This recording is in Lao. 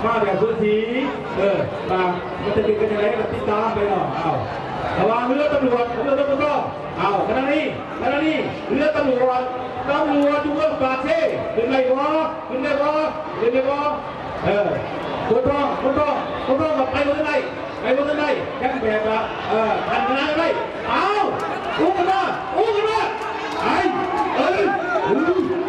ມາແບບສູສີ ເອີ ວ່າມັນຈະເປັນກັນຈັ່ງໃດກໍຕິດຕາມໄປເນາະ. ເອົາ ລະຫວ່າງເຮືອຕຳຫຼວດ ເຮືອ ເຮືອ ເຮືອ ເຮືອ ເອົາ ຂະນະນີ້ ຂະນະນີ້ເຮືອຕຳຫຼວດ ຕຳຫຼວດຢູ່ເມືອງປາກເຊ ຂຶ້ນໄດ້ບໍ່? ຂຶ້ນໄດ້ບໍ່? ຂຶ້ນໄດ້ບໍ່? ເອີ ຄົນທ້ອງ ຄົນທ້ອງ ຄົນທ້ອງກໍໄປບໍ່ທັນໄດ້ ໄປບໍ່ທັນໄດ້ ຍັງແບບວ່າ ເອີ ທັນເວລາໄດ້. ເອົາ ອຸກຂຶ້ນມາ ອຸກຂຶ້ນມາ ໄປ ເອີ ອື